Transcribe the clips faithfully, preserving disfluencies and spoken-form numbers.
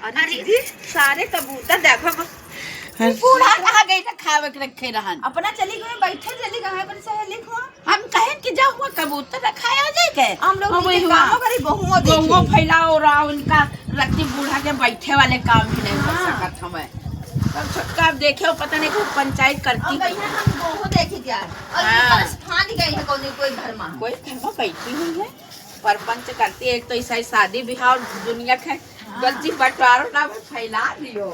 अरे अरे। दीदी, सारे कबूतर देखो। अरे। बूढ़ा कहाँ गई ना, खावे के रखे रहन। अपना चली गई, बैठे चली गई, अपनी सहेली को। हम कहेन कि जा हुआ कबूतर रखाया जाए के। हम लोग अब इनके वही हुआ। कामो करी, बहुओ देखे। बहुओ फैलाओ रहा, उनका रत्ती बूढ़ा के बैठे वाले काम भी नहीं कर हाँ। सकत हमें। तब छोटका अब देखे, पता नहीं खूब पंचायत करती अब है। यहाँ हम बहुओ देखे जा। और हाँ। ये बस फांद गई है कोई, कोई घर में। कोई घर में बैठी हुई है, परपंच करती है। एक तो ऐसा ही शादी ब्याह और दुनिया के हाँ। गलती बंटवारो ना फैला दियो।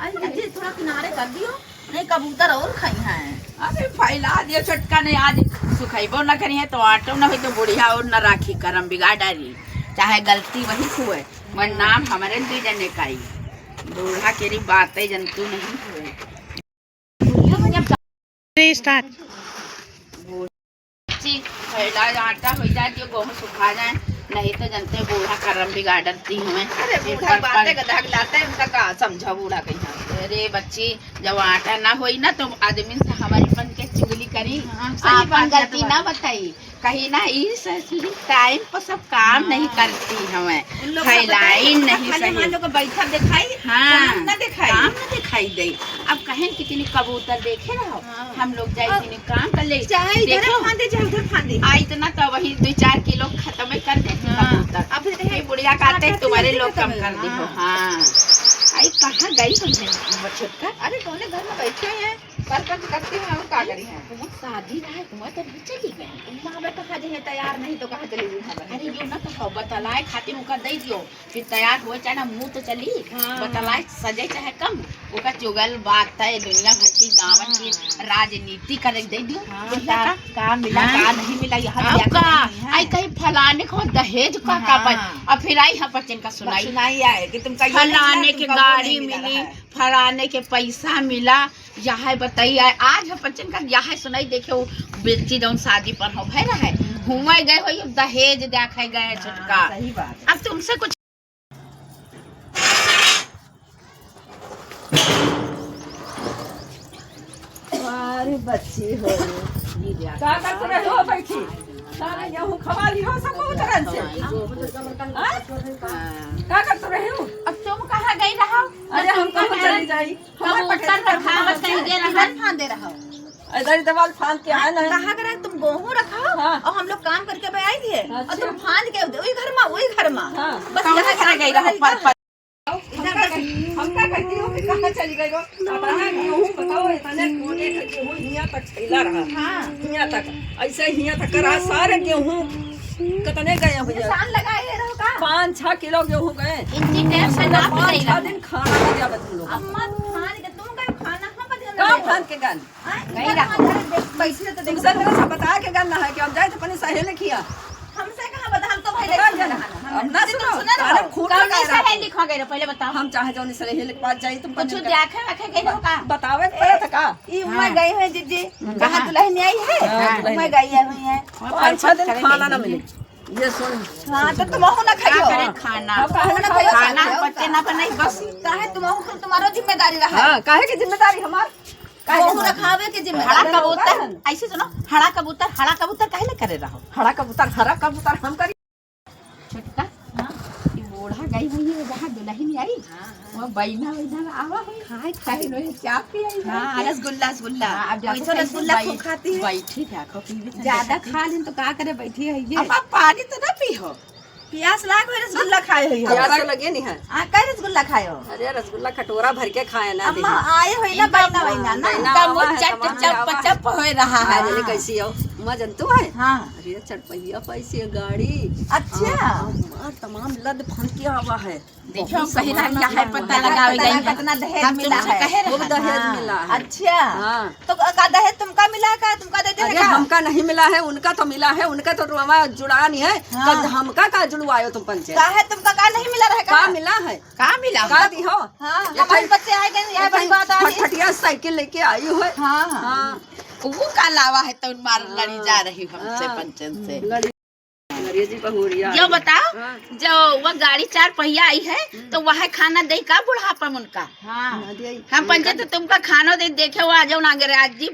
अरे दीदी, थोड़ा किनारे कर दियो, नहीं कबूतर और खाई हैं। अरे फैला दियो छोटका, नहीं आज सुखैबो ना करी है तो आटो ना होई तो बुढ़िया और ना राखी करम बिगाड़ डारी, चाहे गलती वही हुए, मन नाम हमरे दू जने काई, बूढ़ा केरी बातें जंतु नहीं हुए। Start। जी, फैला आटा हो जाए, जो गेहूं सुखा जाए, नहीं तो जनते बूढ़ा करम बिगाड़ती हमें। अरे, बूढ़ा एक बार बातें पर का दाग लाते हैं, उनका का समझा बूढ़ा कहीं। अरे बच्ची, जब आटा ना होई ना, तो आदमी से हमारी बन के चुगली करी, हाँ, सही आपन बात है गलती तुम्हारी। ना बताई, कहीं ना, ई ससुरी टाइम पर सब काम हाँ। नहीं करती हमें, उन लोग का फैलाई बताई, नहीं खाली सही। मान लो कि बैठा दिखाई, हाँ, काम ना दिखाई। काम ना दिखाई दे। अब कहें कि तनी कबूतर देखे रहो, हाँ। हम लोग जाए अब तनी काम कर ले। चाहे इधर देखो। फांदे, चाहे उधर फांदे। आ, इतना तो वही दो चार किलो खत्म कर देती हाँ। कबूतर। अब फिर कहे, ये बुढ़िया कहते हैं, आटा तुम्हारे पीस लोग कम खत्म। कर दी हो। हाँ। हाँ। आई कहाँ गई हमने वो छोटका? अरे, कौने घर में बैठे हैं? परपंच करती हैं, और का करी हैं? वो शादी रहा है, वहाँ तो नहीं चली गई। वहाँ पे कहाँ जाइए, तैयार नहीं तो कहाँ चली गई वहाँ पे? अरे, यो ना कहो, बतलाए खातिर उनका दे दियो। फिर तैयार होए चाहे ना, मुँह तो चली, हाँ। बतलाए सजे चाहे कम, ओका चुगल बात है, दुनिया भर की गाँव की हाँ। राजनीति करे दे दियो। हाँ, बुझला का, का? का मिला, हाँ। का नहीं मिला, यहाँ अब दिया का? नहीं है। आई कहीं फलाने को दहेज का, का हाँ। पाई, अब फिर आई यहाँ पर चिनका सुनाई। सुनाई आए कि तुमका ये नहीं मिला, फलाने के तुमका वो गाड़ी नहीं मिला मिली, है। फलाने के पैसा मिला, यह बताई आए, आज हम बच्चन का यह सुनाई देखे, वो बेटी जौन शादी पर हो भय रहा है, हम्म। हुआ गए हो, ये दहेज देखे गए हैं हाँ, छोटका। सही बात है। अब तुमसे कुछ अरे बच्ची हो। का करत रहे हो बैठी? सारे गेहूं खवा लियो सब उतरन से। हाँ? का करत रहे हो? अब तुम कहाँ गई रहो? अरे हम कहाँ चली जाई? हमार कबूतर पटेल रखावत कहीं दे रहा। इधर फांदे रहो। इधर ही दीवार फांद के आए ना। कहाँ करा तुम गेहूं रखा हाँ। और हम लोग काम करके अब आई थे और अच्छा। तुम फांद के वही घर में, वही घर में। हाँ। बस कहाँ यहाँ करा गई रहो पर, पर। हमका कह-, हमका कहती हो कि कहाँ चली गई हो? पता है, गेहूं बताओ, इतने कोने का गेहूं हियां तक फैला रहा। हाँ। हियां तक, ऐसे हियां तक करा, सारे गेहूं कितने गए हुए? निशान लगाए रहो का? पाँच छह किलो गेहूं गए। इंची टेप से नाप पाँच लेना। छह दिन खाना नहीं दिया बच्चों लोग। अम्मा, खान के तुम गए, खाना हम बदल का खान के गन? नहीं रहा। पैसे तो तुमसे मेरे से बता के गन है कि हम जाए तो अपनी सहेली किया। हमसे कहाँ बता, हम तो भाई बता लेकिन गन। हम अब ना तुमसे सुनो, सुना अरे रहो। खूब कौन लगा सा रहा है है। लिखवा गए रहो, पहले बताओ। हम चाहे जौन सहेली के पास जाई, तुम कुछ पंडित का देखे रखे गए हो का? बतावे के पड़त का? ई उम्र हाँ। गई है जीजी, हम्म। कहाँ हाँ। दुल्हन आई है? हाँ, दुल्हन। उम्र गई है, हुई है। हाँ, पाँच छह दिन खाना ना मिले। ये सुन। हाँ, तो तुम ना खाइयो। का करे खाना? अब खाना खाओ, खाना खाओ। पते ना बनाई, बस। काहे तुम, तुम्हारो जिम्मेदारी रहा है। हाँ, काहे की जिम्मेदारी हमार? काहे गेहूं हमार? रखावे के जिम्मेदारी हड़ा रहा कबूतर, होगा। ऐसे सुनो, हड़ा कबूतर, हड़ा कबूतर काहे ले करे रहो? हड़ा कबूतर, हड़ा कबूतर हम करी। छोटका, हाँ। ई बूढ़ा गई हुई है, जहाँ दुल्हन आई, हाँ, हाँ। वो बैना वैना आवा है, खाए, खाए। लोग चाय पी आई है। हाँ, रसगुल्ला, रसगुल्ला। हाँ, अब जाके वैसे कैसे रसगुल्ला बै-, खूब खाती है। बैठी है, आँखों पीली से ज्यादा बैठी। खा लेन तो का करे, बैठी है ये। अब आप पानी तो ना पी हो। प्यास लाग हो, रसगुल्ला खाए हो। प्यास तो लगे नहीं है। आ, कै रसगुल्ला खाए हो? अरे, रसगुल्ला कटोरा भर के खाए ना अम्मा, दीदी। आए हो ना, इनका बैना वैना ना। बैना इनका आवा मुँह है, चप, तमाम चप, आवा है। चप हो रहा है। अरे, हाँ। कैसी हो? माँ जंतु है? हाँ। अरे, चरपहिया पैसे गाड़ी। अच्छा। आ, आ, आ, तमाम लद फन के आवा है। देखो, बहुत कही रहा सामान क्या है, आवा पता है। लगावे पता गई लगा है। कितना दहेज हम मिला तुमसे है। कहे रहा। खूब दहेज हाँ। मिला है। अच्छा। हाँ। तो का दहेज तुमका मिला का? तुमका दे दे अरे, का? हमका नहीं मिला है, उनका तो मिला है, उनका तो रोवा जुड़ा नहीं है। हाँ। तो हमका का जुड़वायो तुम पंचे? का है तुमका का नहीं मिला रहे का? का मिला है? का मिला? का दी हो? हाँ, ये हमारे तो बच्चे आए गए, यह बड़ी बात आ रही है। फटफटिया साइकिल लेके आई हो। हाँ। हाँ। वो का लावा है तो मार लड़ी जा रही हमसे हाँ। पंचन से। लड़ी। अंग्रेजी बहुरिया यो आई। बताओ, हाँ। जो वो गाड़ी चार पहिया आई है, हम्म। तो वह खाना दे का बुढ़ापा में उनका? हाँ। ना दे। हम पंचे तो तुमका खानो दे, देखे वो आ जाओ ना अंग्रेजी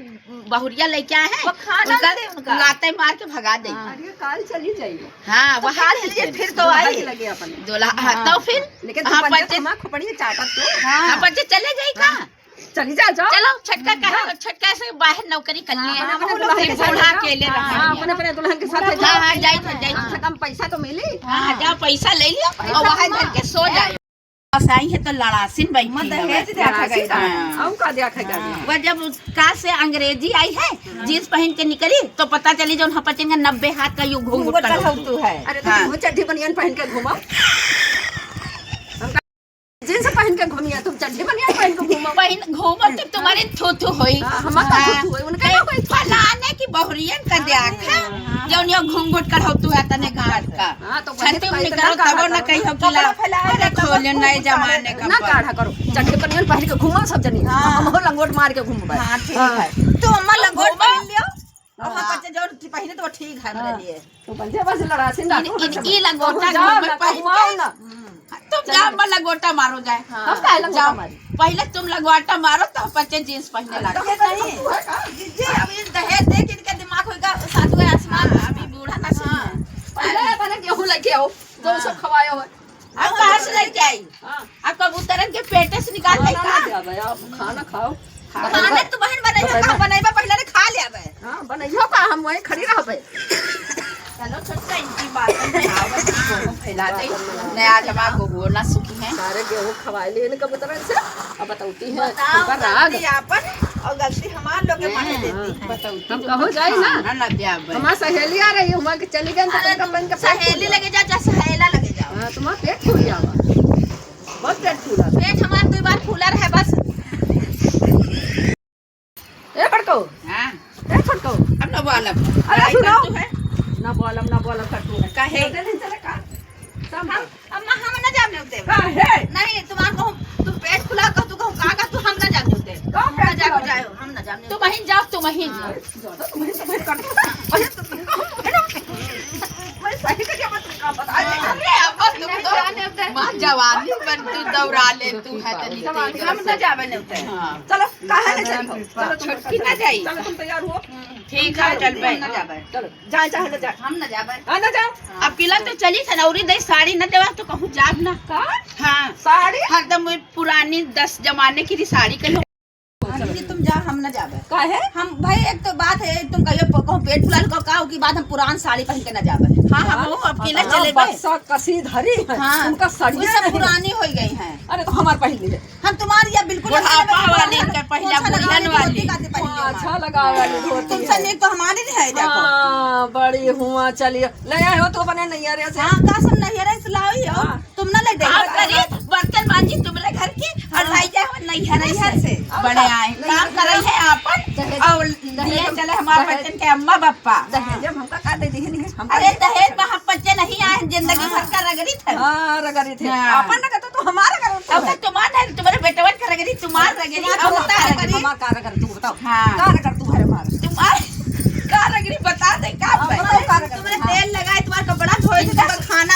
बहुरिया लेके आए हैं, वो खाना उनका दे उनका। लाते मार के भगा दे। हाँ। अरे, काल चली जाइए। हाँ, तो वहाँ काल चली जाइए, फिर तो आई। लगे अपन। दुल्हा, हाँ, हाँ। तो फिर लेकिन हाँ, तू पंचे हमार खोपड़िया चाटत तू। हाँ। हाँ, पंचे चले जाई का? हाँ। चली जा, जाओ। चलो, छटका कहे, हाँ। छटका से बाहर नौकरी कर लिए। हाँ, अपने, अपने दुल्हन के साथ बूढ़ा जाओ। अकेले रहा। हाँ, अपने, अपने दुल्हन के साथ हाँ, जाओ। हाँ, जाई तो, जाई तो। कम से कम पैसा तो मिली। हाँ, हाँ, जाओ, पैसा ले लियो और वहाँ जाके सो जाओ। बस आई है तो लड़ासिन बैठी है। दहेज द्या खाई गई। हाँ। अउ का द्या खाई गई? हाँ। वह जब का से अंग्रेजी आई है, जींस पहन के निकली तो पता चली जौन हपचिन का नब्बे हाथ का यू घूंघट घूंघट का कर हौतू है। अरे तो हाँ। तुम चड्ढी बनियान पहन के घूमो। हम का जींस पहन के घूमिया, तुम चड्ढी बनियान पहन के घूमो। पहन घूमो तो तुम्हारे थू थू होई। हाँ, हमार का हाँ। थू थू होई, उनका ए, ना होई। फलाने की बहुरियन का द्या खा। जौन यो घूंघट कर हौतू है तने गांठ का। हाँ, तो छत्ती वही में तो करो, इतना तबो न कही हो कि ला, कपड़ा फैलाए अरे, खोले नए जमाने का ना पर। काढ़ा करो। चड्ढी बनियान पहन के घूमो सब जनी। हाँ। हम हो लंगोट मार के घूमबे। हाँ, ठीक हाँ। है। तो अम्मा लंगोट घूमो। पहन लियो। और हाँ। बच्चे जो पहने तो ठीक है मेरे हाँ। लिए। तो बच्चे बस लड़ासिन इन, इनकी लंगोटा जाओ घूमो ना, पहन कमाओ के। ना। हम्म। तुम जाओ, अम्मा लंगोटा मारो जाए। हाँ। हम काहे लंगोटा जाओ। मारी? पहले तुम लंगोटा मारो, तो बच्चे जींस पहनने हाँ, लगे। तो नहीं। तू है का? जी, जी, अब इन दहेज दे के इनका दिमाग होगा सातवें आसमान, हाँ। अभी बूढ़ा ना सुन हाँ। ले। पहले अपने गेहूं लेके आओ, जो हाँ। सब खवाए हो। अब कहाँ से लेके आई? हाँ। अब कबूतरन के पेटे से निकाल हाँ, के ना, का? ना, ना, अब खाना खाओ। खाना तो बहन बनाई, बताइए। हम बनाई बा, पहले ने खा ले बे। हाँ, बनाइयो का, हम वहीं खड़ी रहबे। चलो छोटका, इनकी बात में आवत को फैला दे। नया जमा को बोला सुखी है। सारे गेहूं खवाए लिए इनका कबूतरन से। अब बताओ। बताओ, उनका राग। गलती आपन और गलती हमार लोग के माथे हाँ, देती है। बताओ, हम कहो जाए ना। खाना ना द्या बे। हमार सहेली आ रही है, वहाँ के चली गई तो अरे, तुमका बन के पेट सहेली फूल लगे जा, जा सहेला लगे जाओ। हाँ, तुम्हारा पेट फूल जावा। बहुत पेट फूला। पेट हमार दो बार फूला रहे बस। ए फटको। हाँ। ए फटको। अब ना बोलब। अरे लड़ाई सुनो। करतू है। ना बोलब, ना बोलब करतू है। काहे? चले, चले का? हम, अम्मा, हम ना जाब न्योते। काहे? नहीं, तुम्हार कहूँ, तुम पेट फुला कहतू कहूँ, का कहतू, हम ना जाब न्योते। का हम ना पेट जाब, फुला? जाओ, हम ना जाब न्योते। तुम अहिन जाओ, तुम अहिन। हाँ। ज्यादा तुम अहिन, तुम अहिन करतू। अरे, तुम, मैं सही से क्या बात तुम का बता रहे हो? अरे, अब तुम तो माँ जवानी पर तू दौड़ा ले, तू है तनी तेज। हम ना जाबे न्योते। हाँ। चलो, काहे ना चलो? चलो, छोटकी ना जाई। चलो, तुम तैयार हो। ठीक है, चल बे। हम ना जाबे। चलो। जाए चाहे न जाए। हम न जाबे। हाँ, न जाओ। हाँ। अब किला तो चली थे ना, औरी दे साड़ी न देवा तो कहूँ जाब ना। का? हाँ। साड़ी? हरदम वही पुरानी दस जमाने की साड़ी कहियो। हाँ, दीदी, तुम जाओ, हम न जाबे। काहे? हम, भाई, एक तो बात है, तुम कहियो प-, कहूँ पेट फुला लो, का हो की बात, हम पुरान साड़ी पहन के न जाबे। हाँ, हम हाँ, वो अब किला हाँ, चले गए। बक्सा कसी धरी है, हाँ। उनका साड़ियाँ वो सब नहीं। पुरानी हो गई हैं। अरे, तो हमार पहन लीजिए। हम तुम्हारी या बिल्कुल बुढ़ापा वाली के पहला पोछा लगावे बुढ़न वाली। धोती काते पहन लियो अच्छा हमार। लगावे वाली धोती तुमसे है। नेक तो हमारी नहीं है, देखो। हाँ, बड़ी हुआ, चलिए। ले आए हो तो अपने नैहरे से। हाँ, का सब नैहरे से लाई हो? हाँ। तुम ना ले दे। आप करी बर्तन मांजी तुमरे घर की और हाँ। लाई जाए हो नैहरे नैहर से। से। और बड़े का? आए। नैहर काम से करे है आपन दहेज, और दहेज लिए हम, चले हमार दहेज, बच्चन के अम्मा बप्पा। दहेज हम हमका का दे दी है, नहीं? हम अरे, दहेज में हम बच्चे नहीं आए, जिंदगी हाँ। भर का रगड़ी थे। हाँ, रगड़ी थे। हाँ। आपन रगड़ तो हमारा रगड़ अब है। तो तुम्हार है, तुम्हारे बेटवन का रगड़ी, तुम्हार रगड़ी, तुम्हार अब का रगड़ी, रगड़ी? हमार का रगड़, तू बताओ। हाँ। का रगड़ तू है हमार? तुम्हार का रगड़ी बता दे, का हाँ, पे? बताओ, का रगड़? तुम्हारे हाँ। तेल लगाए, तुम्हारा कपड़ा धोए, इनका तुम्हारा खाना